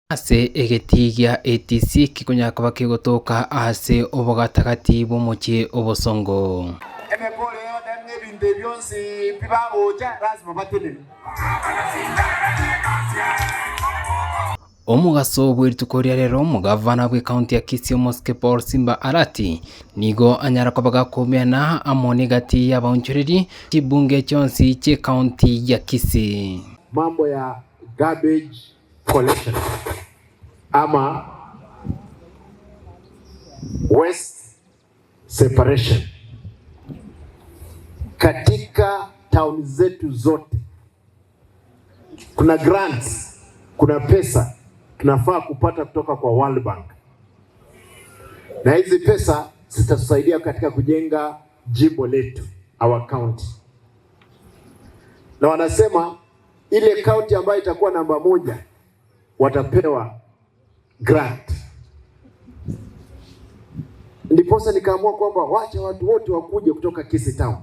Ase egetii gia ATC kikonyara koba kegotoka ase obogatagati bw'omochie obosongo. Emekoro eyonde ng'a ebinto ebi bionsi pi bagocha, lasima batenene. Omogaso bw'erituko ria rero omogavana bw'ecounty ya Kisii omosike Paul Simba Arati nigo anyara koba gakomeana amo negati y'abaonchoreri chibunge chionsi chi'ecounty ya Kisii. Mambo ya garbage collection ama waste separation katika town zetu zote. Kuna grants, kuna pesa tunafaa kupata kutoka kwa World Bank, na hizi pesa zitatusaidia katika kujenga jimbo letu, our county, na wanasema ile county ambayo itakuwa namba moja watapewa grant. Ndiposa nikaamua kwamba wacha watu wote wakuje kutoka Kisii Town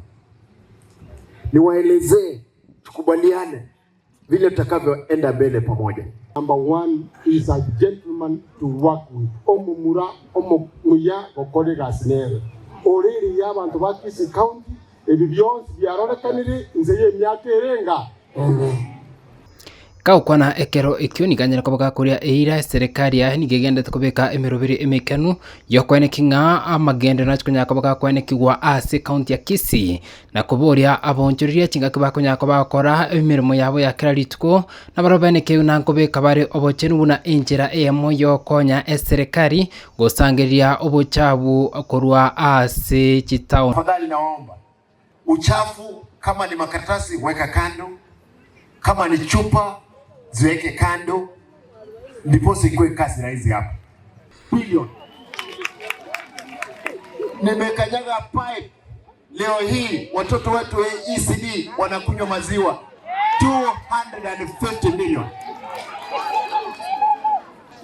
niwaelezee, tukubaliane vile tutakavyoenda mbele pamoja. Number one is a gentleman to work with, omomura omomuya gokora egasi nere, ore riria abanto ba Kisii County Ebi bionsi biarorekanire inse y'emiaka ere enga ene. Gagokwana ekero ekio nigo anyare koba gakoria eira eserekari yaye nigo egenderete kobeka emeroberi emekenu y'okoenekia ng'a amagenderero nachi konyara koba gakoenekigwa ase ekaunti ya Kisii na koboria abaonchoreria chingaki bakonyara koba bagokora emeremo yabo ya kera rituko nabarabwo baeneke buna nkobeka bare obochenu buna enchera eyemo yokonya eserekari Gosangereria obochafu korwa ase chitaoni. Tafadhali nawaomba, uchafu kama ni makaratasi weka kando, kama ni chupa ziweke kando, ndiposa ikuwe kazi rahisi hapa. Billion nimekanyaga pipe leo hii, watoto wetu wa ECD wanakunywa maziwa 250 million.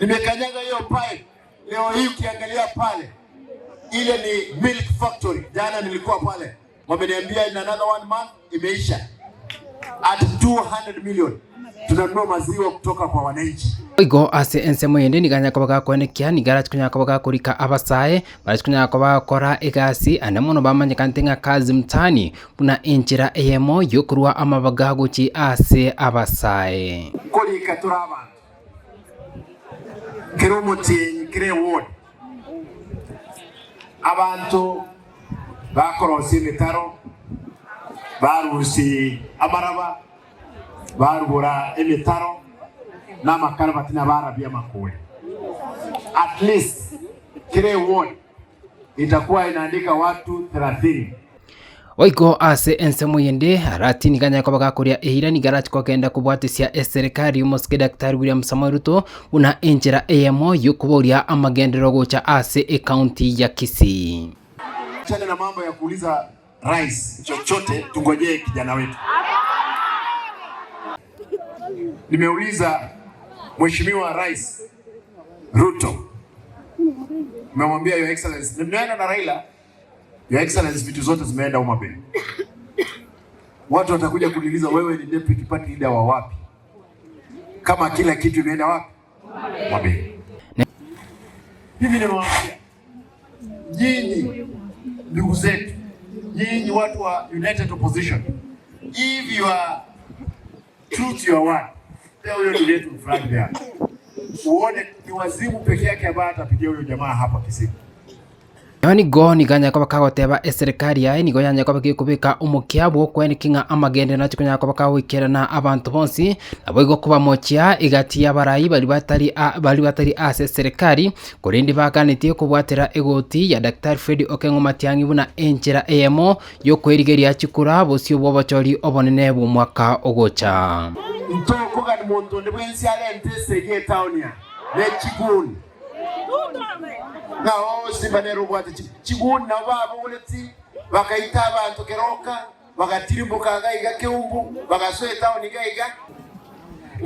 Nimekanyaga hiyo pipe leo hii, ukiangalia pale ile ni milk factory. Jana nilikuwa pale, wameniambia in another one month imeisha at 200 million. Tunanunua maziwa kutoka kwa wananchi. Boigo ase ensemo ende nigo anyare koba gakoenekia, nigo arache konyara koba gakorika abasae, barache konyara koba bagokora egasi ande mono bamanyekanete ng'a kazi mtaani, buna enchera eyemo yokorua amabaga gochia ase abasae. Korika tore abanto. Kera omotienyi, kera eward, abanto bakorosia emetaro, barusia amaraba, barubora emetaro na amakarabati na barabia amakori. At least kera eward itakuwa inaandika watu thelathini. Boigo ase ensemo yende, Arati nigo anyare koba gakoria eira nigo arache kogenda kobwatisia eserekari y'omosike Daktari William Samoei Ruto buna enchera eyemo y'okoboria amagenderero gocha ase ecounty ya Kisii. Achana na mambo ya kuuliza rais chochote, tungojee kijana wetu. Nimeuliza Mheshimiwa Rais Ruto, nimemwambia Your Excellency, nimeenda na Raila, Your Excellency, vitu zote zimeenda Homa Bay. Watu watakuja kuniuliza wewe ni deputy party leader wa wapi, kama kila kitu imeenda wapi? Homa Bay. Mimi nimewaambia nyinyi ndugu zetu, nyinyi watu wa United Opposition, if you are true to your word, leo huyo ndugu yetu fulani there, uone ni wazimu peke yake ambaye atapigia huyo jamaa hapa Kisii. Nao nigo nigo anyare koba kagoteba eserekari yaye nigo yanyare koba gekobeka omokia bw'okoenekia ng'a amagenderero nache konyara koba kagoikerana abanto bonsi, naboigo kobamochia egati y'abarai baria batari a baria batari ase eserekari, korende baganetie kobwatera egoti ya Daktari Fred Okengo Matiang'i buna enchera eyemo y'okwerigeria chikura bosio bw'obochori obonene bw'omwaka ogocha. Ntokogania monto onde bwensi arente esegi etaoni aa ne chiguni, ng'a oo Simba nere obwate chiguni, nabo babogoretie bakaita abanto keroka, bagatirimboka iga iga keumbu, bagasoa etaoni iga iga.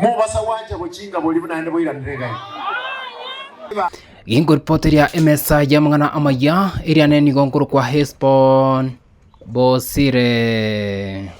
Mobasa gwancha gochinga boria buna naende boiranere iga iga. Ginkoripoteria emesa y'amang'ana amaya, eria nere nigo nkorokwa Hesbon Bosire.